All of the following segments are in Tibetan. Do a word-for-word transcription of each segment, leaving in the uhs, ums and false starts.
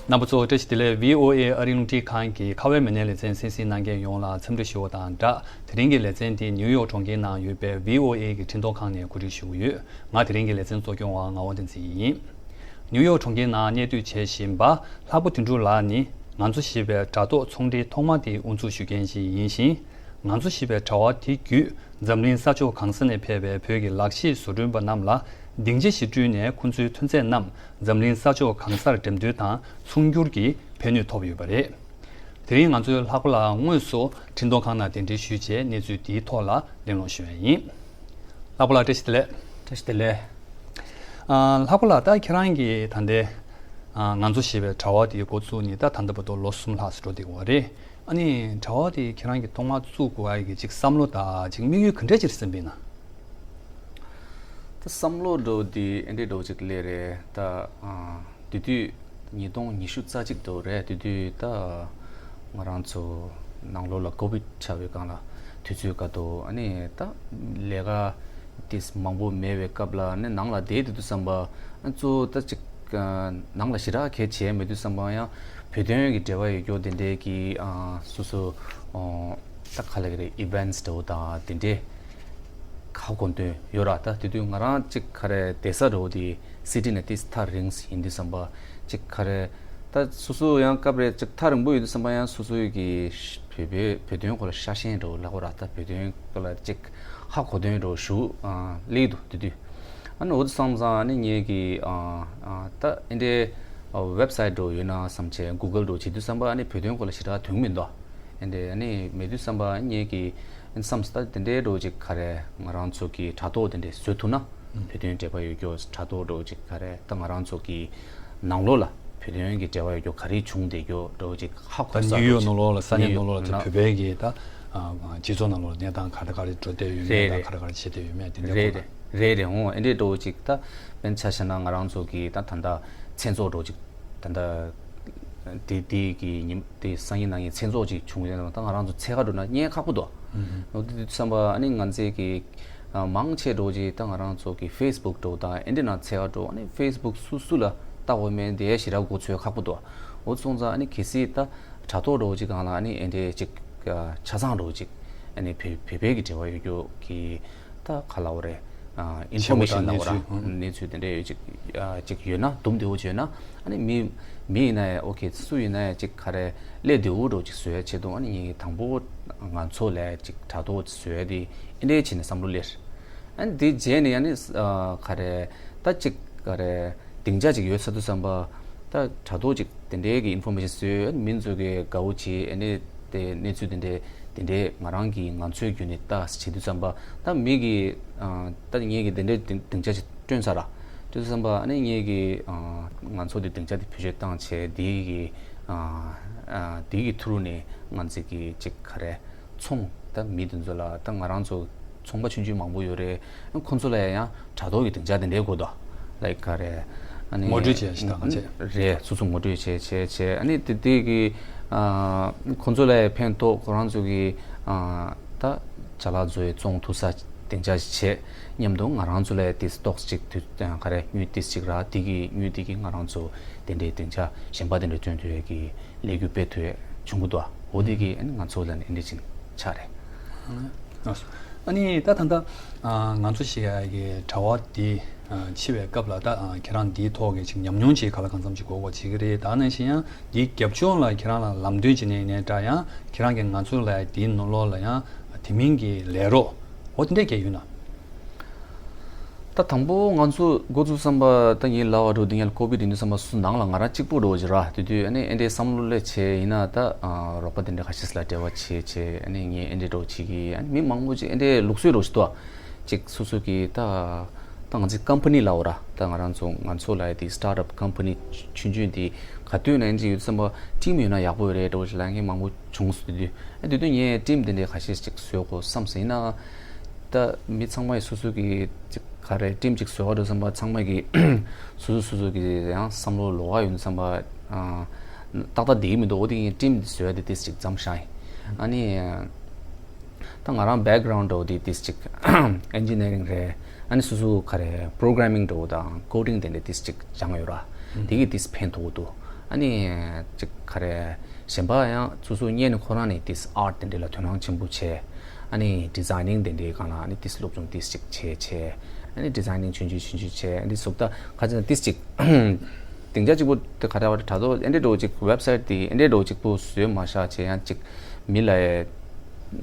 རྣམ་པ་ཚོ་བཀྲ་ཤིས་བདེ་ལེགས། བྷི་ཨོ་ཨེ་ཨ་རིའི་རླུང་འཕྲིན་ཁང་གི་ཁ་བའི་མི་སྣའི་ལེ་ཚན་གསན་གཟིགས་གནང་མཁན་ཡོངས་ལ་འཚམས་འདྲི་ཞུ་བ་དང་སྦྲགས། དེ་རིང་གི་ལེ་ཚན་འདི་ནིའུ་ཡོག་གྲོང་ཁྱེར་ནང་ཡོད་པའི་བྷི་ཨོ་ཨེ་གི་འཕྲིན་གཏོང་ཁང་ནས་གོ་སྒྲིག་ཞུས་ཡོད། ང་དེ་རིང་གི་ལེ་ཚན་གཙོ་སྐྱོང་བ་ངག་དབང་བསྟན་འཛིན་ཡིན། ནིའུ་ཡོག་གྲོང་ཁྱེར་ནང་གནས་སྡོད་བྱེད་བཞིན་པ་ལྷག་པ་དོན་གྲུབ་ལགས་ནི་ང་ཚོ་ཞེས་པའི་དྲ་ཐོག་ཚོང་འབྲེལ་ཐོག་མ་དེ་དབུ་འཛུགས་ཞུ་མཁན་ཞིག་ཡིན་ཞིང་། ང་ཚོ་ཞེས་པའི་དྲ་བ་དེ་བརྒྱུད་འཛམ་གླིང་ས་ཕྱོགས་གང་ས་ནས་ཕེབས་པའི་བོད་ཀྱི་ལག་ཤེས་བཟོ་སྐྲུན་པ་རྣམས་ལ་སྡིངས་ཆ་ཞིག་བསྐྲུན་ནས་ཁོ་ཚོའི་ཐོན་རྫས་རྣམས་འཛམ་གླིང་ས་ཕྱོགས་གང་སར་འགྲེམས་སྟོན་དང་ཚོང་སྒྱུར་གྱི་ཕན་ནུས་ཐོབ་ཡོད་པ་རེད། དེ་རིང་ང་ཚོས་ལྷག་པ་ལགས་དངོས་སུ་འཕྲིན་གཏོང་ཁང་ནང་གདན་འདྲེན་ཞུས་རྗེས་གནས་ཚུལ་འདིའི་ཐོག་ལ་གླེང་སློང་ཞུ་ཡ་ཡིན། ལྷག་པ་ལགས་བཀྲ་ཤིས་བདེ་ལེགས། བཀྲ་ཤིས་བདེ་ལེགས། ཨ། ལྷག་པ་ལགས་ད་ཁྱེད་རང་གིས་ད་ལྟའི་ཨ། ང་ཚོ་ཞེས་པའི་དྲ་བ་དེ་འགོ་བཙུགས་ནས་ད་ད་ལྟ་བར་དུ་ལོ་གསུམ་ལྷག་ཙམ་འགྲོ་བསྡད་ཡོད་རེད། ཨ་ནི་དྲ་བ་དེ་ཁྱེད་རང་གིས་ཐོག་མར་བཙུགས་དགོས་ཡ་གི་ཅིག་བསམ་བློ་དང་ཅིག་དམིགས་ཡུལ་ག་འདྲ་ཅིག་སེམས་པའི་ནང་། ད་བསམ་བློ་འདྲ་བོ་དེ་ཨེ་འདྲས་འདྲ་བོ་ཅིག་སླེབས་རེད་ད། ཨ། དེ་དུས་ཉིས་སྟོང་ཉི་ཤུ་རྩ་གཅིག་འདྲ་བོ་རེད། དེ་དུས་ད་ང་རང་ཚོ་ནང་ལོགས་ལ་ཀོ་བིད་ཆགས་པའི་སྒང་ལ་དུས་ཚོད་སྐབས་དུ་ཨ་ནི་ད་ལས་ཀ་དེ་མང་པོ་མེད་པའི་སྐབས་ལ་ཨ་ནི་ནང་ལ་བསྡད་དེ་དུས་ཙམ་པ་ཨ་གཙོ་བོ་ད་ཅིག་ནང་ལ་ཞེ་དྲག་གལ་ཆེ་མེད་དུས་ཙམ་པ་ཡང་བོད་དོན་གྱི་འབྲེལ་བ་ཡོད་རྒྱུ་དེ་འདྲས་ཀྱི་ཨ་སོ་སོ་ད་ག་ལ་གི་རེད། ཨི་ཝེན་སི་འདྲ་བོ་དང་དེ་འདྲས་ཧ་གོ་འདོད་ཡོད་ར། ད་དེ་དུས་ང་རང་ཅིག་ག་རེ་བསྡད་ས་འདྲ་བོ་དེ་སི་ཊི་ནས་ཏིས་ཐག་རིང་ཡིན་དུས་ཙམ་པ་ཅིག་ག་རེ་ད་སོ་སོ་ཡང་སྐབས་རེ་ཅིག་ཐག་རིང་པོ་ཡོད་དུས་ཙམ་པ་ཡང་སོ་སོའི་གི་བོད་བོད་བོད་དོན་སྐོར་ལ་ཤ་ཞེན་འདྲ་བོ་ལབ་དགོས་ར། ད་བོད་དོན་སྐོར་ལ་ཅིག་ཧ་གོ་འདོད་འདྲ་བོ་ཞུ་ཨ་སླེབས་འདུག་དེ་དུས་ཨ་ནི་འོ་དེ་སོང་ཙང་ཨ་ནི་ངེད་ཀྱི་ཨ་ཨ་ད་ཨེ་འདྲའི་ཝེབ་སའིཊ་འདྲ་བོ་ཡོད་ན་བསམ་བྱས་གུ་གལ་འདྲ་བོ་བྱེད་དུས་ཙམ་པ་ཨ་ནི་བོད་དོན་སྐོར་ལ་ཞེ་དྲག་དོན་མི་འདུག་ཨེ་འདྲས་ཨ་ནི་མེད་དུས་ཙམ་པ་ངེད་ཀྱི་བསམ་སྟ་དེ་འདྲའི་འདྲ་བོ་ཅིག་ག་རེ་ང་རང་ཚོ་གི་དྲ་ཐོག་དེ་འདྲས་བཟོ་ཐུབ་ན་ཨུམ། བོད་དོན་འབྲེལ་བ་ཡོད་རྒྱུ་དྲ་ཐོག་འདྲ་བོ་ཅིག་ག་རེ་ད་ང་རང་ཚོ་གི་ནང་ལོགས་ལ་བོད་དོན་གྱི་འབྲེལ་བ་ཡོད་རྒྱུ་ག་རེ་བྱུང་བསྡད་རྒྱུ་འདྲ་བོ་ཅིག་ཧ་གོ་ད་ས་ནིའུ་ཡོག་ནང་ལོགས་ལ་ས་གནས་ནང་ལོགས་ལ་ད་བོད་པའི་གི་ད་ཨ་སྤྱི་ཚོགས་ནང་ལོགས་ལ་གནས་སྟངས་ག་རེ་ག་རེ་འགྲོ་བསྡད་ཡོད་མེད་དེ་འདྲའི་སྐོར་ལ་ག་རེ་ག་རེ་བྱེད་བསྡད་ཡོད་མེད་དེ་འདྲའི་རེད་སྐོར་ལ། རེད་རེད་འོང་ཨེ་འདྲའི་འདྲ་བོ་ཅིག་ད་དཔེར་ན་ཆ་བཞག་ན་ང་རང་ཚོ་གི་ད་ད་ལྟ་མཚན་ཚོགས་འདྲ་བོ་ཅིག་ད་ལྟ་དེ་དེ་གི་ཉིན་དེ་སང་ཉིན་གནངས་ཉིན་མཚན་ཚོགས་ཅིག་བྱུང་ཡོད་ན་ད་ང་རང་ཚོ་འཚོལ་ག་འགྲོ་ན་རྙེད་ཁག་པོ་འདུག་ཨུ་ཧུ། འོ་དེ་དུས་ཙམ་པ་ཨ་ནི་ང་ཚོའི་གི་ཨ་མང་ཆེ་འགྲོ་ཅིག་ད་ང་རང་ཚོ་གི་ཕེ་སི་བུག་འགྲོ་དང་ཨེ་འདྲ་ན་འཚོལ་ག་འགྲོ་ཨ་ནི་ཕེ་སི་བུག་སུ་སུ་ལ་ལྟ་དགོས་མེད་དེ་ཞེ་དྲག་མགོ་ཚོད་ཁག་པོ་འདུག་འོ་སོང་ཙང་ཨ་ནི་གལ་སྲིད་ད་དྲ་ཐོག་འགྲོ་ཅིག་སྒང་ལ་ཨ་ནི་ཨེ་འདྲ་ཅིག་ཆ་ཚང་འགྲོ་ཅིག་ཨ་ནི་བོད་བོད་པའི་གི་འབྲེལ་བ་ཡོད་རྒྱུ་གི་ད་ག་ལབ་དགོས་རེད། ཨ་ཨིན་ཕོར་མེ་ཤན་ལབ་དགོས་ར། ཤེས་ཡོན་གྱི་གནས་ཚུལ་དེ་འདྲ་ཡོད་ཅིག་ཨ་ཅིག་ཡོད་ན་དུམ་བདེ་བོ་ཅིག་ཡོད་ན་ཨ་ནི་མི་མི་ཡིན་ན་ཡང་ཨོ་ཁེ་སུ་ཡིན་ན་ཡང་ཅིག་ག་རེ་སླེབས་བདེ་བོ་འདྲ་ཅིག་བཟོ་ཡ་ཆེད་དུ་ཨ་ནི་ངས་དང་པོ་ང་ཚོ་ལ་ཅིག་དྲ་ཐོག་བཟོ་ཡ་དེ་ཨེ་འདྲའི་བྱས་ནས་བསམ་བློ་སླེབས། ཨ་ནི་དེ་རྗེས་ནས་ཨ་ནི་ཨ་ག་རེ་ད་ཅིག་ག་རེ་སྡིངས་ཆ་ཅིག་ཡོད་ས་དུས་ཙམ་པ་ད་དྲ་ཐོག་ཅིག་དེ་འདྲའི་གི་ཨིན་ཕོར་མེ་ཤན་བཟོས་ཨ་ནི་མི་ཚོ་གི་དགའ་བོ་བྱས་ཨ་ནི་དེ་གནས་ཚུལ་དེ་འདྲའི་དེ་འདྲའི་ང་རང་གིས་ང་ཚོའི་བརྒྱུད་ནས་ལྟ་བྱེད་དུས་ཙམ་པ་ད་མི་གིས་ཨ་ད་ངེད་ཀྱིས་དེ་འདྲའི་སྡིངས་སྡིངས་ཆ་ཞིག་བསྐྲུན་ཚར་ར། བསྐྲུན་དུས་ཙམ་པ་ཨ་ནི་ངེད་ཀྱིས་ཨ་ང་ཚོ་དེ་སྡིངས་ཆ་དེ་བེད་སྤྱོད་བཏང་བྱས་དེ་གི་ཨ་ཨ་དེ་གི་ཐུ་རུ་ནས་ང་ཚོ་གི་ཅིག་ག་རེ་ཚོང་ད་མི་དེ་ཚོ་ལ་ད་ང་རང་ཚོ་ཚོང་པ་ཆུང་ཆུང་མང་པོ་ཡོད་རེད། ཁོང་ཚོ་ལ་ཡང་དྲ་ཐོག་གི་སྡིངས་ཆ་དེ་འདྲའི་དགོས་དོ། ལའིཀ་ག་རེ། ཨ་ནི་ངོ་སྤྲོད་བྱས་ཤིག་དང་བྱས། རེད། སོ་སོ་ངོ་སྤྲོད་བྱས་བྱས་བྱས་ཨ་ནི་དེ་དེ་གི་ཨ་ཁོང་ཚོ་ལ་ཕན་ཐོགས་ཁོ་རང་ཚོ་གི་ཨ་ད་ཅ་ལག་བཟོ་ཡི་བཙོང་ཐུབ་ས་སྡིངས་ཆ་ཞིག་བྱས་མཉམ་དུ་ང་རང་ཚོ་ལ་ཏིས་ཏོག་ཅིག་དུས་ག་རེ་དངུལ་ཏིས་ཅིག་ར་དེ་གི་དངུལ་དེ་གི་ང་རང་ཚོ་དེ་འདྲའི་སྡིངས་ཆ་གཞན་པ་དེ་འདྲ་བསྐྲུན་ཐུབ་ཡས་གི་ལས་འགུལ་སྤེལ་ཐུབ་ཡས་བྱུང་གི་འདུག་འོ་དེ་གི་ཨ་ནི་ང་ཚོ་ལ་ནི་ཨ་འདྲ་ཅིག་ཆགས་རེད། ཨ་ནི་ད་ད་ལྟ་ང་ཚོ་ཞིག་གི་དྲ་བ་འདི་ཕྱེ་བའི་སྐབས་ལ་ད་ཁྱེད་རང་འདིའི་ཐོག་གི་ཅིག་ཉམས་མྱོང་ཅིག་ག་ལ་གང་འཚམ་ཅིག་དགོས་དགོས་བྱེད་ཀྱི་རེད། ད་ནང་བཞིན་ཡང་འདིའི་རྒྱབ་ལྗོངས་ལ་ཁྱེད་རང་ལ་ལམ་སྟོན་བྱེད་ནས་ཡིན་ནའི་འདྲ་ཡང་ཁྱེད་རང་གིས་ང་ཚོ་ལ་འདིའི་ནང་ལོགས་ལ་ཡང་དེ་མིན་གྱི་ལས་རོགས་འོ་དེ་འདྲས་གལ་ཡོད་ན། ད་དང་པོ་ང་ཚོ་འགོ་བཙུགས་བསམ་པ་ད་ངའི་ལབ་པ་འགྲོ་དེ་ངས་ཀོ་བིད་དེ་འདྲ་བསམ་པ་སུ་ནང་ལ་ང་རང་གཅིག་པུ་འགྲོ་བ་ཅིག་ར་དེ་དུས་ཨ་ནི་ཨེ་འདྲའི་བསམ་བློ་སླེབས་བྱས་ཡིན་ན་ད་རོགས་པ་དེ་འདྲ་ཁ་ཤས་ལ་འབྲེལ་བ་བྱས་བྱས་ཨ་ནི་ངས་ཨེ་འདྲའི་འགྲོ་བྱེད་ཀྱི་ཨ་ནི་མི་མང་པོ་ཅིག་ཨེ་འདྲའི་ལུགས་སྲོལ་འགྲོ་ཞིག་འདུག་ཅིག་སོ་སོ་གི་ད་ད་ང་ཚོའི་ཀམ་པ་ནི་ལབ་པ་ར་ད་ང་རང་ཚོ་ང་ཚོ་ལ་དེ་སི་ཊར་ཊབ་ཀམ་པ་ནི་ཆུང་ཆུང་དེ་ག་དུས་ན་ཨེ་འདྲ་ཡོད་བསམ་པ་ཊིམ་ཡོད་ན་ཡག་པོ་ཡོད་རེད་འགྲོ་བ་ཅིག་ལབ་མཁན་མང་པོ་བྱུང་སོང་། དེ་དུས་ཨ་དེ་དུས་ངས་ཊིམ་དེ་འདྲའི་ཁ་ཤས་ཅིག་བཟོ་དགོས་བསམ་སོང་། ཡིན་ནའང་ད་མི་ཚང་མས་སོ་སོ་གི་ཅིག་ག་རེ་ཊིམ་ཅིག་བཟོ་ག་འགྲོ་བསམ་པ་ཚང་མ་གི་སོ་སོ་སོ་སོ་གི་ཡང་བསམ་བློ་ལོགས་ཀ་ཡོད་བསམ་པ་ཨ་ཏག་ཏག་བསྡད་ཀྱི་མི་འདུག་འོ་དེ་ངས་ཊིམ་དེ་བཟོ་ཡ་དེ་ཏིས་ཅིག་མཚམས་བཞག་ཡིན། ཨ་ནི་ད་ང་རང་བེག་གྷ་རའུན་ཌི་འདྲ་བོ་དེ་ཏིས་ཅིག་ཨེན་ཇི་ནི་ཡ་རིང་རེད། ཨ་ནི་སོ་སོ་ག་རེ་པོ་རོ་གྷ་ར་མིང་འདྲ་བོ་དང་ཀོ་ཌིང་དེ་འདྲ་ཏིས་ཅིག་སྦྱངས་ཡོད་ར། དེ་གི་ཏིས་ཕན་ཐོགས་འདུག་ཨ་ནི་ཅིག་ག་རེ་གཞན་པ་ཡང་སོ་སོ་སྔོན་ནས་ཁོ་རང་ནས་ཏིས་ཨར་ཊི་དེ་འདྲ་ལ་དོ་སྣང་ཆེན་པོ་བྱས། ཨ་ནི་ཌི་ཛའི་ནིང་དེ་འདྲའི་སྒང་ལ་ཨ་ནི་ཏིས་སློབ་སྦྱོང་ཏིས་ཅིག་བྱས་བྱས། ཨ་ནི་ཌི་ཛའི་ནིང་ཆུང་ཆུང་ཆུང་ཆུང་བྱས། ཨ་ནི་གཟུགས་ད་ག་ཚོད་ན་ཏིས་ཅིག་སྡིངས་ཆ་གཅིག་པོ་དེ་ག་འདྲ་བ་དྲ་ཐོག་ཨེ་འདྲའི་འགྲོ་ཅིག་ཝེབ་སའིཊ་དེ་ཨེ་འདྲའི་འགྲོ་གཅིག་པོ་བཟོས་མ་བཞག་བྱས། ཡང་ཅིག་མི་ལ་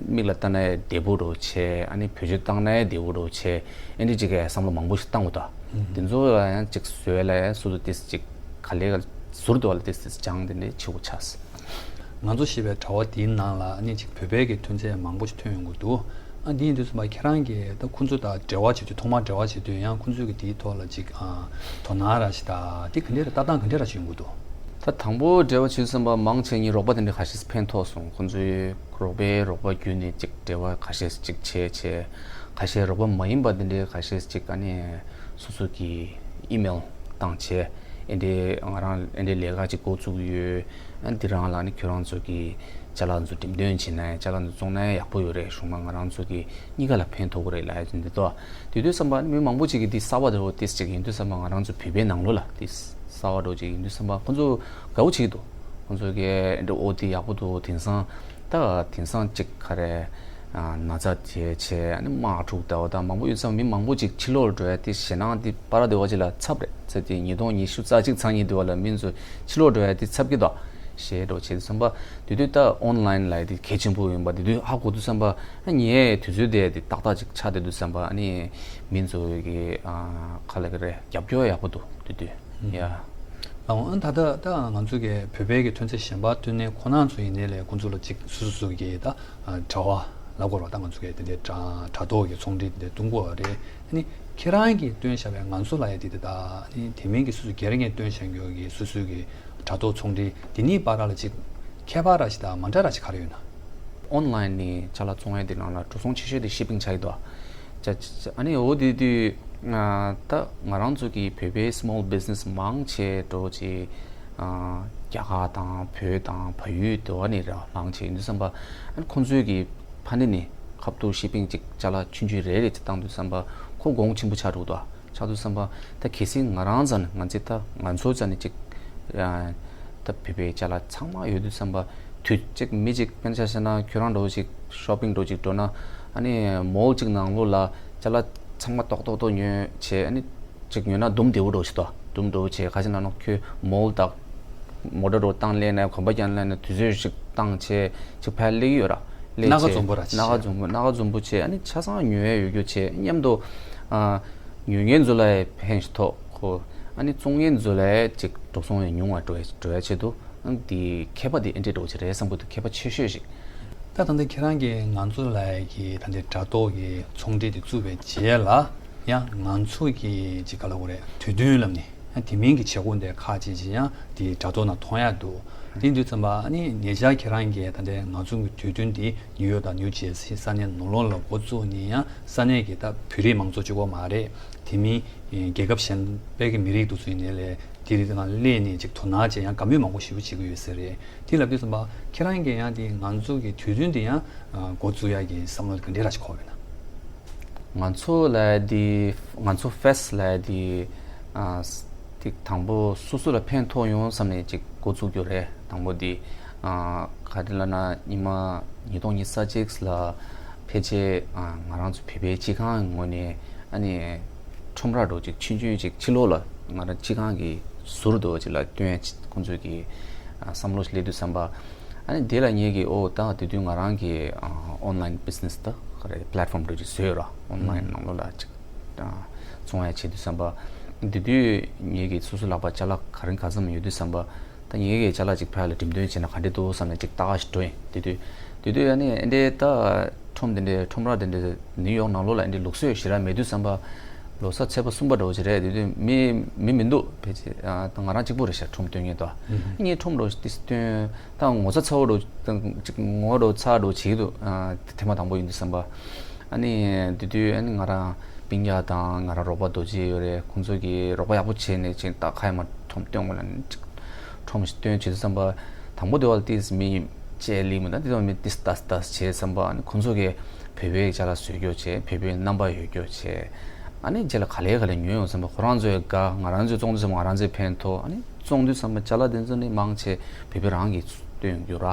མིག་ལ་ལྟ་ན་བདེ་པོ་འགྲོ་བྱས། ཨ་ནི་བེད་སྤྱོད་བཏང་ན་བདེ་པོ་འགྲོ་བྱས། ཨེ་འདྲའི་ཅིག་གི་བསམ་བློ་མང་པོ་ཞིག་བཏང་དགོས་ད། དེ་ཚོ་ལ་ཡང་ཅིག་བཟོས་ལ་སོ་སོ་ཏིས་ཅིག་ག་ལེ་ག་ཟུར་དུ་བ་ལ་ཏིས་ཏིས་སྦྱངས་དེ་འདྲའི་བྱེད་དགོས་ཆགས། ང་ཚོ་ཞེས་པའི་དྲ་བ་འདིའི་ནང་ལ་ཨ་ནི་ཅིག་བོད་པའི་གི་ཐོན་རྫས་མང་པོ་ཞིག་ཐོན་ཡོང་གི་འདུག་ཨ་འདི་ཡིན་དུས་ཙམ་པ་ཁྱེད་རང་གིས་ད་ཁོང་ཚོ་དང་འབྲེལ་བ་བྱེད་དུས་ཐོག་མར་འབྲེལ་བ་བྱེད་དུས་ཡང་ཁོང་ཚོས་གི་དེའི་ཐོག་ལ་ཅིག་ཨ་དོ་སྣང་ར་ཞིག་དང་དེ་ག་འདྲ་ར་ལྟ་སྟངས་ག་འདྲ་ར་ཞིག་ཡོང་གི་འདུག་ད་དང་པོ་འབྲེལ་བ་བྱེད་དུས་ཙམ་པ་མང་ཆེ་ངའི་རོགས་པ་དེ་འདྲ་ཁ་ཤས་ཕན་ཐོགས་སོང་། ཁོང་ཚོའི་རོགས་པའི་རོགས་པ་བརྒྱུད་ནས་ཅིག་འབྲེལ་བ་ཁ་ཤས་ཅིག་བྱས་བྱས། ཁ་ཤས་རོགས་པ་མ་ཡིན་པ་དེ་འདྲའི་ཁ་ཤས་ཅིག་ཨ་ནི་སོ་སོ་གི་ཨི་མེལ་བཏང་བྱས། ཨེ་འདྲའི་ང་རང་ཨེ་འདྲའི་ལས་ཀ་ཅིག་འགོ་བཙུགས་ཡོད། ཨ་འདི་རང་ལ་ནི་ཁྱོད་རང་ཚོ་གི་ཅ་ལག་ཚོ་འགྲེམས་སྟོན་བྱེད་ན་ཅ་ལག་ཚོ་བཙོང་ན་ཡག་པོ་ཡོད་རེད། གཞུང་མ་ང་རང་ཚོ་གི་གཉིས་ཀ་ལ་ཕན་ཐོགས་ཀྱི་རེད་ལབ་ཡ་འདི་འདུག་དེ་དུས་ཙམ་པ་ནི་མི་མང་པོ་ཅིག་གིས་འདི་གསར་པ་འདྲ་བོ་ཏིས་ཅིག་ཡིན་དུས་ཙམ་པ་ང་རང་ཚོ་བོད་པའི་ནང་ལོགས་ལ་འདི་གསར་པ་འདྲ་བོ་ཅིག་ཡིན་དུས་ཙམ་པ་ཁོ་ཚོ་དགའ་བོ་བྱེད་ཀྱི་འདུག་ཁོ་ཚོ་གིས་འདི་ཨོ་འདི་ཡག་པོ་འདུག་དེང་སང་ད་དེང་སང་ཅིག་ག་རེ། ན་ཚ་དེ་བྱས་ཨ་ནི་དམག་འཁྲུག་ལྟ་བུ་དང་མང་པོ་ཡོད་ཙང་མི་མང་པོ་ཅིག་ཕྱི་ལོགས་འགྲོ་ཡ་དེ་ཞེད་སྣང་དེ་པ་ར་དེ་བ་ཅིག་ལ་ཚབ་རེད། ཚེ་དེ་ཉིས་སྟོང་ཉི་ཤུ་རྩ་གཅིག་ཚང་ཉིན་དེ་བ་ལ་མི་ཚོ་ཕྱི་ལོགས་འགྲོ་ཡ་དེ་ཚབ་ཀྱི་འདུག་ཞེས་འགྲོ་བྱེད་དུས་ཙམ་པ་དེ་དུས་ད་ཨོན་ལ་ཡིན་ལ་དེ་གལ་ཆེན་པོ་ཡིན་པ་དེ་དུས་ཧ་གོ་དུས་ཙམ་པ་ཨ་ངའི་དུས་ཚོད་དེ་དེ་ཏག་ཏག་ཅིག་ཆགས་བསྡད་དུས་ཙམ་པ་ཨ་ནི་མི་ཚོ་གི་ཁ་ལ་གི་རེད་རྒྱབ་སྐྱོར་ཡག་པོ་འདུག་དེ་དུས་ཡ། ལགས་འོང་། ད་ལྟ་ད་ང་ཚོ་གི་བོད་པའི་གི་ཐོན་རྫས་གཞན་པ་བཏོན་ནས་ཁོ་རང་ཚོ་ཡིན་ནའི་ལས་ཁོང་ཚོ་ལ་ཅིག་སོ་སོ་སོ་གི་ད་དྲ་བ་ལབ་དགོས་རེད་པ། ད་ང་ཚོ་གི་དེ་འདྲའི་དྲ་དྲ་ཐོག་གི་ཚོང་འབྲེལ་དེ་འདྲ་གཏོང་གི་ཡོད་རེད། ཨ་ནི་ཁྱེད་རང་གིས་བཏོན་བཞག་པའི་ང་ཚོ་ལ་ཡ་དེ་དེ་ད་ཨ་ནི་དེ་མིན་གི་སོ་སོ་སྒེར་ངོས་བཏོན་བཞག་མཁན་གི་སོ་སོའི་གི་དྲ་ཐོག་ཚོང་འབྲེལ་དེ་གཉིས་བར་ལ་ཅིག་ཁྱད་པར་ར་ཞིག་དང་མ་འདྲ་ར་ཞིག་ག་རེ་ཡོད་ན། ཨོན་ལ་ཡིན་ནས་ཅ་ལག་བཙོང་ཡས་དེ་ནང་ལ་འགྲོ་སོང་ཆེ་ཤོས་དེ་ཤི་པིང་ཆགས་ཀྱི་འདུག་ཅ་ཅ་ཅ་ཨ་ནི་འོ་དེ་དུས་ང་ད་ང་རང་ཚོ་གི་བོད་པའི་སི་མོལ་བི་ཛི་ནེ་སི་མང་ཆེ་འགྲོ་ཅིག་རྒྱ་གར་དང་བོད་དང་བལ་ཡུལ་དེ་བ་ནས་ར་མང་ཆེ་ཡིན་དུས་ཙམ་པ་ཨ་ནི་ཁོང་ཚོའི་གི་ཕ་ནི་ནས་ཁ་ཐུག་ཤི་པིང་ཅིག་ཅ་ལག་ཆུང་ཆུང་རེ་རེ་ཅིག་བཏང་དུས་ཙམ་པ་ཁོ་གོང་ཆེན་པོ་ཆགས་འགྲོ་གི་འདུག་ཆགས་དུས་ཙམ་པ་ད་གལ་སྲིད་ང་རང་རྩ་ནས་ང་ཚོ་ད་ང་ཚོ་རྩ་ནས་ཅིག་ཨ་ད་བོད་པའི་ཅ་ལག་ཚང་མ་ཡོད་དུས་ཙམ་པ་དུས་གཅིག་མི་གཅིག་དཔེར་ན་ཆ་བཞག་ན་ཁྱོད་རང་འདྲ་བོ་ཅིག་ཤོ་པིང་འདྲ་བོ་ཅིག་འགྲོ་ན་ཨ་ནི་མོལ་གཅིག་ནང་ལོགས་ལ་ཅ་ལག་ཚང་མ་ཏོག་ཏོག་ཏོག་ཉོས་བྱས་ཨ་ནི་ཅིག་ཉོས་ན་དུམ་བདེ་བོ་འདྲ་བོ་ཅིག་འདུག་དུམ་འདྲ་བོ་བྱས་ཁ་ཤས་ན་ནོ་ཁྱོད་མོལ་དང་མོ་ཊ་འདྲ་བོ་བཏང་སླེབས་ནས་གོམ་པ་རྒྱག་སླེབས་ནས་དུས་ཚོད་ཅིག་བཏང་བྱས་ཅིག་ཕར་སླེབས་ཀྱི་ཡོད་ར། སླེབས་སྣ་ཁ་བྱས་འཛོམས་པོ་ར་ཅིག་སྣ་ཁ་བྱས་འཛོམས་པོ་སྣ་ཁ་འཛོམས་པོ་བྱས་ཨ་ནི་ཆ་ཚང་ཉོ་ཡས་ཡོད་རྒྱུ་བྱས་མཉམ་དུ་ཨ། ཉོ་མཁན་ཚོ་ལ་ཕན་ཞིག་ཐོགས་ཁོ། ཨ་ནི་བཙོང་མཁན་ཚོ་ལ་ཅིག་འགྲོ་སོང་ཡང་ཉུང་བ་འགྲོ་ཡ་འགྲོ་ཡ་ཆེད་དུ་ཨ་ནི་འདི་ཁྱད་པར་འདི་ཨེ་འདྲས་འགྲོ་གི་རེད་བསམ་གི་འདུག་ཁྱད་པར་ཆེ་ཤོས་ཤིག་ད་ད་ལྟ་ཁྱེད་རང་གིས་ང་ཚོ་ལ་གི་ད་ལྟའི་དྲ་ཐོག་གི་ཚོང་འབྲེལ་དེ་བཙུགས་པའི་རྗེས་ལ་ཡང་ང་ཚོ་གི་ཅིག་ག་ལ་གོ་རེད་དུས་སྟོན་ལབ་ནས་ཡང་དེ་མིན་གྱི་བྱེད་སྒོ་འདི་ཁག་ཅིག་ཅིག་ཡང་དེ་དྲ་ཐོག་ནང་མཐོང་ཡ་འདུག་དེ་དུས་ཙམ་པ་ཨ་ནི་ཉེ་ཆར་ཁྱེད་རང་གིས་ད་ལྟའི་ང་ཚོ་གི་དུས་སྟོན་འདི་ནིའུ་ཡོག་དང་ནིའུ་ཇེར་སི་ས་གནས་ནང་ལོགས་ལ་འགོ་བཙུགས་ནས་ཡང་ས་གནས་ཀྱི་ད་བོད་རིགས་མང་ཚོགས་གཅིག་པོ་མ་རེད། དེ་མིན་རྒྱལ་ཁབ་གཞན་པའི་གི་མི་རིགས་འདུག་ཚུལ་ནས་ལས་དེ་རིགས་ནང་སླེབས་ནས་ཅིག་དོ་སྣང་བྱས་ཡང་དགའ་མོས་མང་པོ་ཞེ་པོ་བྱེད་ཀྱི་ཡོད་ས་རེད། དེ་ལབ་དུས་ཙམ་པ་ཁྱེད་རང་གིས་ཡང་དེ་ང་ཚོ་གི་དུས་སྟོན་དེ་ཡང་འགོ་བཙུགས་ཡག་གི་བསམ་བློ་ག་འདྲས་ར་ཞིག་འཁོར་བ་ཡིན་ན། ང་ཚོ་ལ་དེ་ང་ཚོ་ཕེ་སི་ལ་དེ་དེ་དང་པོ་སོ་སོ་ལ་ཕན་ཐོགས་ཡོང་བསམ་ནས་ཅིག་འགོ་བཙུགས་རྒྱུ་རེད། དང་པོ་དེ་ག་རེ་ལབ་ན་ཉི་མ་ཉིས་སྟོང་ཉི་ཤུ་རྩ་གཅིག་ལ་ཕལ་ཆེར་ང་རང་ཚོ་བོད་པའི་སྤྱི་ཁང་གི་ངོས་ནས་ཨ་ནི་ཁྲོམ་ར་འདྲ་ཅིག་ཆུང་ཆུང་ཅིག་ཕྱི་ལོགས་ལ་ང་རང་སྤྱི་ཁང་གི་ཟུར་དུ་ཅིག་ལ་སྟོན་ཁོང་ཚོས་ཀྱི་བསམ་བློ་ཞིག་སླེབས་དུས་ཙམ་པ་ཨ་ནི་དེ་ལ་ངེད་ཀྱིས་ཨོ་ད་དེ་དུས་ང་རང་གི་ཨོན་ལ་ཡིན་བི་ཛི་ནེ་སི་ད་ག་རེ་པི་ལེ་ཊི་ཕོམ་འདྲ་ཅིག་བཟོས་ཡོད་ར། ཨོན་ལ་ཡིན་ནང་ལོགས་ལ་ཅིག་བཙོང་ཡ་བྱེད་དུས་ཙམ་པ་དེ་དུས་ངེད་ཀྱིས་སོ་སོ་ལག་པ་ཅ་ལག་ག་རེ་ག་ཙམ་ཡོད་དུས་ཙམ་པ། ད་ངེད་ཀྱིས་ཅ་ལག་ཅིག་ཕར་ལ་འགྲེམས་སྟོན་བྱས་ན་ག་འདྲས་འདུག་བསམ་ནས་ཅིག་ལྟ་ག་ཞིག་འགྲོ་ཡིན། དེ་དུས་དེ་དུས་ཨ་ནི་ཨེ་འདྲས་ད་ཁྲོམ་དེ་འདྲས་ཁྲོམ་ར་དེ་འདྲས་ནིའུ་ཡོག་ནང་ལོགས་ལ་ཨེ་འདྲས་ལུགས་སྲོལ་ཞེ་དྲག་མེད་དུས་ཙམ་པ་ལོ་གསར་ཚེས་པ་གསུམ་པ་འདྲ་བོ་ཅིག་རེད། དེ་དུས་མི་མི་མི་འདུག་ཕལ་ཆེར་ཨ་ད་ང་རང་གཅིག་པུ་རེད་ཤག་ཁྲོམ་སྟོན་མཁན་དོ། ཨ་ངས་ཁྲོམ་འདྲ་བོ་ཞིག་ཏིས་སྟོན་ད་ངོ་ཚ་ཚ་བོ་འདྲ་བོ་ཅིག་ངོ་འདྲ་བོ་ཚ་འདྲ་བོ་བྱེད་ཀྱི་འདུག་ཨ་དེ་ཐེངས་མ་དང་པོ་ཡིན་དུས་ཙམ་པ། ཨ་ནི་དེ་དུས་ཨ་ནི་ང་རང་སྤུན་ཀྱག་དང་ང་རང་རོགས་པ་རྡོ་རྗེ་ཡོད་རེད། ཁོང་ཚོ་གིས་རོགས་པ་ཡག་པོ་བྱས་ནས་ཅིག་ད་ཁ་ཡ་མ་ཁྲོམ་སྟོན་དགོས་ལབ་ནས་ཅིག་ཁྲོམ་ཞིག་སྟོན་བྱེད་དུས་ཙམ་པ་དང་པོ་དེ་བ་ལ་ཏིས་མི་བཅས་ལི་མི་འདུག་དེ་དུས་མི་ཏིས་ཏཱས་ཏཱས་བྱས་ཙམ་པ་ཨ་ནི་ཁོང་ཚོ་གིས་བོད་པའི་ཅ་ལག་བཟོས་རྒྱུ་བྱས་བོད་པའི་རྣམ་པ་ཡོད་རྒྱུ་བྱས་ཨ་ནི་རྗེས་ལ་ག་ལེ་ག་ལེ་ཉོས་ཡོང་ཙམ་པ་ཁོ་རང་ཚོའི་དགའ་ང་རང་ཚོའི་བཙོང་དུས་ཙམ་པ་ང་རང་ཚོའི་ཕན་ཐོགས་ཨ་ནི་ བཙོང་དུས་ཙམ་པ་ཅ་ལག་དེ་ཚོ་ནི་མང་ཆེ་བོད་པ་རང་གིས་བཏོན་ཡོང་རྒྱུ་ར།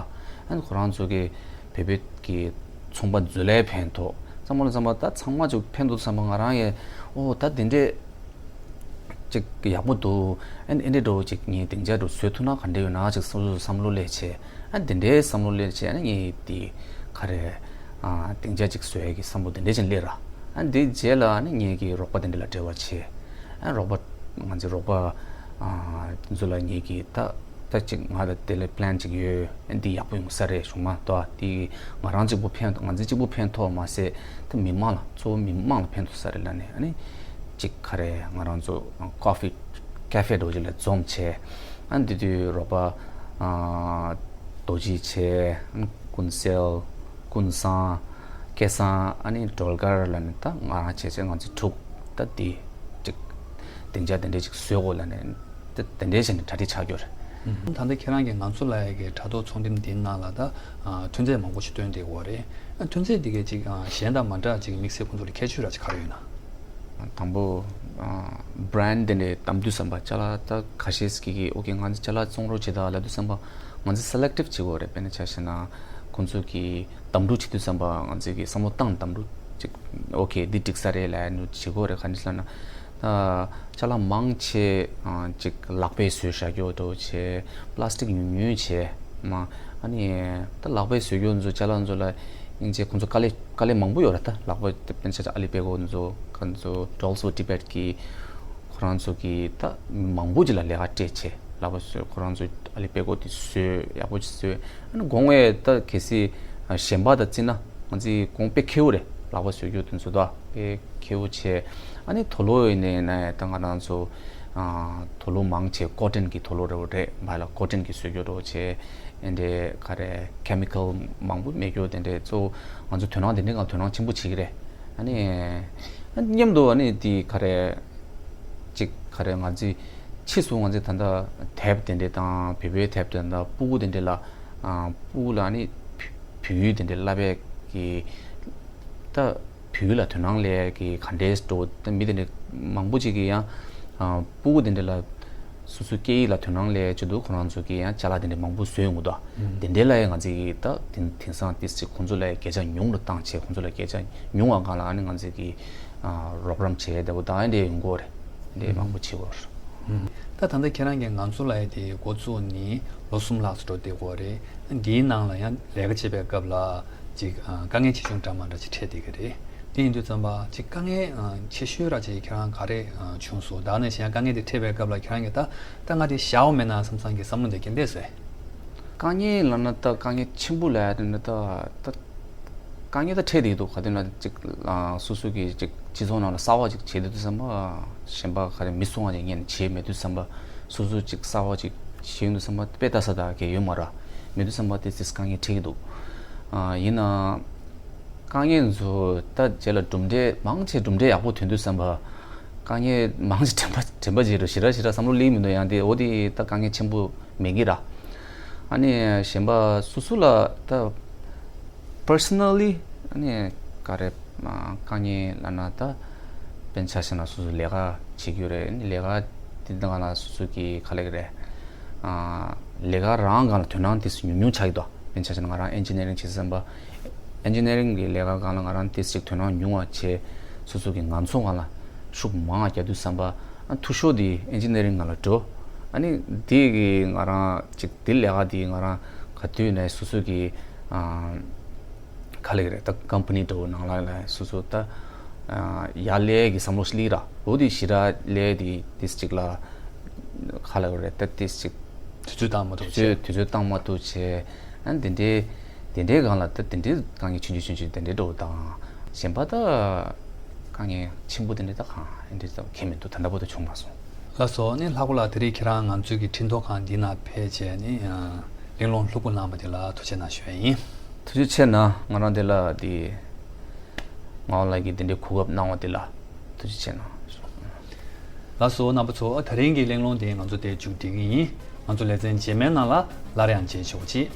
ཨ་ནི་ཁོ་རང་ཚོ་གི་བོད་པའི་གི་ཚོང་པ་ཚོ་ལ་ཕན་ཐོགས་ཙམ་པ་ལ་ཙམ་པ་ད་ཚང་མ་ཅིག་ཕན་ཐོགས་ཙམ་པ་ང་རང་ཡང་ཨོ་ད་དེ་འདྲས་ཅིག་ཡག་པོ་འདུག་ཨ་ནི་ཨེ་འདྲས་འགྲོ་ཅིག་ངས་སྡིངས་ཆ་འགྲོ་བཟོས་ཐུབ་ན་ག་འདྲས་ཡོད་ན་ཅིག་བསམ་བློ་བསམ་བློ་སླེབས་བྱས། ཨ་ནི་དེ་འདྲས་བསམ་བློ་སླེབས་བྱས་ཨ་ནི་ངས་དེ་ག་རེ་ཨ་སྡིངས་ཆ་ཅིག་བཟོ་ཡས་ཀྱི་བསམ་བློ་དེ་འདྲས་ཅིག་སླེབས་ར། ཨ་ནི་དེ་རྗེས་ལ་ཨ་ནི་ངས་ཀྱི་རོགས་པ་དེ་འདྲས་ལ་འབྲེལ་བ་བྱས། ཨ་རོགས་པ་ང་ཚོའི་རོགས་པ་ཨ་དེ་ཚོ་ལ་ངས་ཀྱི་ད་ད་ཅིག་ང་ལ་དེ་ལ་པི་ལན་ཅིག་ཡོད། ཨ་འདི་ཡག་པོ་ཡོང་ས་རེད་བྱུང་མ་གཏོགས་དེ་ང་རང་གཅིག་པུ་ཕན་ང་ཚོ་གཅིག་པུ་ཕན་ཐོགས་མ་ཟད་ད་མི་མང་ལ་གཙོ་བོ་མི་མང་ལ་ཕན་ཐོགས་ས་རེད་ལབ་ནས། ཨ་ནི་ཅིག་ག་རེ་ང་རང་ཚོ་ཀོ་ཕི་ཀེ་ཕེ་འདྲ་བོ་ཅིག་ལ་འཛོམས་བྱས། ཨ་འདི་དུས་རོགས་པ་ཨ་རྡོ་རྗེ་བྱས། ཨ་ཀུན་གསལ། ཀུན་བཟང་། སྐལ་བཟང་། ཨ་ནི་སྒྲོལ་དཀར་ལབ་ནས་ད་ང་རང་བྱས་བྱས་ང་ཚོ་དྲུག་ད་འདི་ཅིག་སྡིངས་ཆ་དེ་འདྲས་ཅིག་བཟོས་དགོས་ལབ་ནས་ད་དེ་འདྲས་བྱས་ནས་གྲ་སྒྲིག་ཆགས་ཀྱི་ཡོད་རེད། ད་ལྟ་ཁྱེད་རང་གིས་ང་ཚོ་ལ་ཡ་གི་དྲ་ཐོག་ཚོང་འགྲེམས་འདིའི་ནང་ལ་ད་ཨ་ཐོན་རྫས་མང་པོ་ཞིག་བཏོན་བསྡད་ཡོད་རེད། ཨ་ཐོན་རྫས་འདི་གའི་ཅིག་ཨ་གཞན་དང་མ་འདྲ་ཅིག་དམིགས་བསལ་ཁོང་ཚོ་ལ་ཁྱད་ཆོས་ར་ཅིག་ག་རེ་ཡོད་ན། དང་པོ་ཨ་བྷི་རན་ཌི་དེ་འདྲས་བདམས་དུས་ཙམ་པ་ཅ་ལག་ད་ཁ་ཤས་ཀྱིས་ཀྱིས་ཨོ་ཀེ་ང་ཚོ་ཅ་ལག་བཙོང་རོགས་བྱེད་དང་ལབ་དུས་ཙམ་པ་ང་ཚོ་སེ་ལེག་ཊིབ་བྱེད་དགོས་རེད། དཔེར་ན་ཆ་བཞག་ན་ཁོང་ཚོ་གིས་གདམ་འདུག་བྱེད་དུས་ཙམ་པ་ང་ཚོ་གིས་བསམ་བློ་བཏང་གདམ་འདུག་ཅིག་ཨོ་ཀེ་འདི་འགྲིག་ས་རེད་ལབ་ནས་བྱེད་དགོས་རེད། ག་འདྲ་ལབ་ན་ད་ཅ་ལག་མང་ཆེ་ཨ་ཅིག་ལག་པས་བཟོས་བཞག་རྒྱུ་འདྲ་བོ་བྱས། པི་ལ་སི་ཊིག་ཉུང་ཉུང་བྱས་མ། ཨ་ནི་ད་ལག་པས་བཟོས་རྒྱུ་ཚོ་ཅ་ལག་ཚོ་ལ་སྙིང་རྗེ་ཁོང་ཚོ་དཀའ་ལས་དཀའ་ལས་མང་པོ་ཡོད་རེད། ད་ལག་པ་དཔེར་ན་ཆ་བཞག་ཨ་ལི་པེ་ཀོ་ཚོ་ཁོང་ཚོ་ཌོལ་ཕི་ཊི་བེཊ་གི་ཁོ་རང་ཚོ་གི་ད་མི་མང་པོ་ཅིག་ལ་ལས་ཀ་སྤྲད་བྱས་ལག་པ་བཟོས། ཁོ་རང་ཚོ་ཨ་ལི་པེ་ཀོ་དེ་བཟོས་ཡག་པོ་ཅིག་བཟོས། ཨ་ནི་གོང་བས་ད་གལ་སྲིད་གཞན་པ་དང་བརྩིས་ན་ང་ཚོའི་གོང་དཔེ་ཁེ་པོ་རེད། ལག་པ་བཟོས་རྒྱུ་དེ་ཚོ་ད་དཔེ་ཁེ་པོ་བྱས། ཨ་ནི་དུག་ལོག་ཡིན་ནའི་ན་ད་ང་རང་ཚོ་ཨ་དུག་ལོག་མང་ཆེ་ཀོ་ཊོན་གྱི་དུག་ལོག་འདྲ་བོ་རེད་བ་ལ། ཀོ་ཊོན་གྱི་བཟོས་རྒྱུ་འདྲ་བོ་བྱས། ཨེ་འདྲས་ག་རེ་ཁེ་མི་ཀལ་མང་པོ་མེད་རྒྱུ་དེ་འདྲས་གཙོ་བོ་ང་ཚོ་དོ་སྣང་དེ་འདྲས་སྒང་དོ་སྣང་ཆེན་པོ་བྱེད་ཀྱི་རེད། ཨ་ནི་ཨ་མཉམ་དུ་ཨ་ནི་དེ་ག་རེ་ཅིག་ག་རེ་ང་ཚོས་ཕྱིས་སུ་ང་ཚོས་ད་ལྟ་དེབ་དེ་འདྲས་དང་བོད་པའི་དེབ་དེ་འདྲ་སྤུ་གུ་དེ་འདྲས་ལ་ཨ་སྤུ་གུ་ལ་ཨ་ནི་བོད་ཡིག་དེ་འདྲས་བསླབ་པའི་གི་ད་བོད་ཡིག་ལ་དོ་སྣང་སླེབས་ཀྱི་ག་འདྲས་འགྲོ། ད་མི་དེ་འདྲ་མང་པོ་ཅིག་གིས་ཡང་ཨ་སྤུ་གུ་དེ་འདྲ་ལ་སོ་སོའི་སྐད་ཡིག་ལ་དོ་སྣང་སླེབས་ཀྱི་འདུག་ཁོ་རང་ཚོ་གིས་ཡང་ཅ་ལག་དེ་འདྲ་མང་པོ་བཟོས་ཡོང་གི་འདུག་དེ་འདྲས་ལ་ཡང་ང་ཚོ་གིས་ད་དེང་དེང་སང་ཏིས་ཅིག་ཁོང་ཚོ་ལ་ཡང་བརྒྱ་ཆ་ཉུང་རུ་བཏང་བྱས། ཁོང་ཚོ་ལ་བརྒྱ་ཆ་ཉུང་བ་སྒང་ལ་ཨ་ནི་ང་ཚོ་གིས་ཨ་རོགས་རམ་བྱས་བསྡད་པ་དང་ཨ་འདྲས་ཡོང་གི་ཡོད་རེད། འདྲས་མང་པོ་བྱེད་ཀྱི་ཡོད་རེད། ད་ད་ལྟ་ཁྱེད་རང་གིས་ང་ཚོ་ལ་ཡ་དེ་འགོ་བཙུགས་ནས་ལོ་གསུམ་ལྷག་ཙམ་འགྲོ་བསྡད་ཀྱི་ཡོད་རེད། འདིའི་ནང་ལ་ཡང་ལས་ཀ་བྱེད་པའི་སྐབས་ལ་ཅིག་ཨ་དཀའ་ངལ་ཆེ་ཆུང་འདྲ་མི་འདྲ་ཅིག་འཕྲད་བསྡད་ཀྱི་རེད། དེ་ཡིན་དུས་ཙམ་པ་ཅིག་དཀའ་ངལ་ཨ་ཆེ་ཤོས་ར་ཅིག་ཁྱེད་རང་ག་རེ་ཨ་བྱུང་སོང་། ད་ནས་གཞན་དཀའ་ངལ་དེ་འཕྲད་པའི་སྐབས་ལ་ཁྱེད་རང་གིས་ད་ད་ང་དེ་བཞག་འོ་མེད་ན་བསམ་བསམ་གྱི་བསམ་བློ་འདི་སྐྱེ་འདས་སོང་། དཀའ་ངལ་ལབ་ན་ད་དཀའ་ངལ་ཆེན་པོ་ལབ་ཡ་དེ་ནི་ད་ད་དཀའ་ངལ་ད་འཕྲད་བསྡད་ཀྱི་འདུག་ག་དུས་ན་ཅིག་ཨ་སོ་སོ་གི་ཅིག་སྤྱི་ཚོགས་ནང་ལ་གསར་པ་ཅིག་བྱེད་དུས་ཙམ་པ་གཞན་པ་ག་རེ་མི་སུ་ཡང་ཅིག་ངས་ནས་བྱེད་མེད་དུས་ཙམ་པ་སོ་སོ་ཅིག་གསར་པ་ཅིག་བྱེད་ཡོང་དུས་ཙམ་པ་དཔེ་ལྟ་ས་ད་གས་ཡོད་མ་རེད། མེད་དུས་ཙམ་པ་དེ་ཙིག་དཀའ་ངལ་འཕྲད་ཀྱི་འདུག་ཨ་ཡིན་ན་དཀའ་ངལ་ཚོ་ད་རྗེས་ལ་གྲུབ་འབྲས་མང་ཆེ་གྲུབ་འབྲས་ཡག་པོ་ཐོན་དུས་ཙམ་པ་དཀའ་ངལ་མང་ཆེ་དྲན་པ་དྲན་པ་བརྗེད་འགྲོ་ཞེ་དྲག་ཞེ་དྲག་བསམ་བློ་སླེབས་མི་འདུག་ཡང་དེ་འོ་དེ་ད་དཀའ་ངལ་ཆེན་པོ་མེད་ཀྱི་ར། ཨ་ནི་གཞན་པ་སོ་སོ་ལ་ད་པར་སོ་ནལ་ལི་ཨ་ནི་ག་རེ་དཀའ་ངལ་ལབ་ན་ད་དཔེར་ན་ཆ་བཞག་ན་སོ་སོ་ལས་ཀ་བྱེད་ཀྱི་ཡོད་རེད། ཨ་ནི་ལས་ཀ་དེ་སྒང་ལ་སོ་སོ་གི་ག་ལབ་ཀྱི་རེད། ཨ་ལས་ཀ་རང་སྒང་ལ་དོ་སྣང་དེ་ཉུང་ཉུང་ཆགས་ཀྱི་འདུག་དཔེར་ན་ཆ་བཞག་ན་ང་རང་ཨེན་ཇི་ནི་ཡ་རིང་བྱེད་བསམ་པ། ཨེན་ཇི་ནི་ཡ་རིང་གི་ལས་ཀ་སྒང་ལ་ང་རང་ཏོག་ཙམ་དོ་སྣང་ཉུང་བ་བྱས། སོ་སོ་གི་ང་ཚོ་སྒང་ལ་ཤུགས་མང་བ་རྒྱག་དུས་ཙམ་པ། ཨ་འཐུས་ཤོར་དེ་ཨེན་ཇི་ནི་ཡ་རིང་སྒང་ལ་འགྲོ། ཨ་ནི་དེ་གི་ང་རང་ཅིག་དེ་ལས་ཀ་དེ་ང་རང་ག་དུས་ནས་སོ་སོ་གི་ཨ་ག་ལབ་ཀྱི་རེད། ད་ཀམ་པ་ནི་འདྲ་བོ་ནང་ལ་ལ་སོ་སོ་ད་ཨ་ཡར་སླེབས་ཀྱི་བསམ་བློ་སླེབས་ར། འོ་དེ་ཞེ་དྲག་སླེབས་དེ་ཏོག་ཙམ་ཅིག་ལ་ག་ལབ་ཀྱི་རེད། ད་ཏོག་ཙམ་ཅིག་དུས་ཚོད་བཏང་མ་ཐུབ་དུས་ཚོད་བྱས། དུས་ཚོད་བཏང་མ་ཐུབ་བྱས། ཨ་ནི་དེ་འདྲའི་དེ་འདྲའི་སྒང་ལ་ད་དེ་འདྲའི་དཀའ་ངལ་ཆུང་ཆུང་ཆུང་ཆུང་དེ་འདྲའི་འགྲོ་དང་། གཞན་པ་ད་དཀའ་ངལ་ཆེན་པོ་དེ་འདྲའི་ད་གང་ཨེ་འདྲའི་ད་གང་མི་འདུག་ད་ལྟ་བར་དུ་བྱུང་མ་སོང་། ལགས་སོ། ཨ་ནི་ལྷག་པ་ལ་དེ་རིང་ཁྱེད་རང་ང་ཚོའི་གི་འཕྲིན་ཐོག་ཁང་འདི་ནང་ཕེབས་བྱས་ནི་ཨ་གླེང་སློང་ལྷུག་པོ་གནང་བ་དེ་ལ་ཐུགས་རྗེ་གནང་ཞུ་ཡ་ཡིན། ཐུགས་རྗེ་ཆེ་གནང་། ང་རང་དེ་ལ་དེ་ངག་དབང་ལགས་ཀྱིས་དེ་འདྲའི་གོ་སྐབས་གནང་བ་དེ་ལ་ཐུགས་རྗེ་ཆེ་གནང་། ལགས་སོ། རྣམ་པ་ཚོ། ད་རིང་གི་གླེང་སློང་དེ་ང་ཚོ་དེ་མཇུག་སྒྲིལ་གྱི་ཡིན། ང་ཚོ་ལེ་ཚན་རྗེས་མའི་ནང་ལ་སླར་ཡང་མཇལ་ཆོག་ཅིག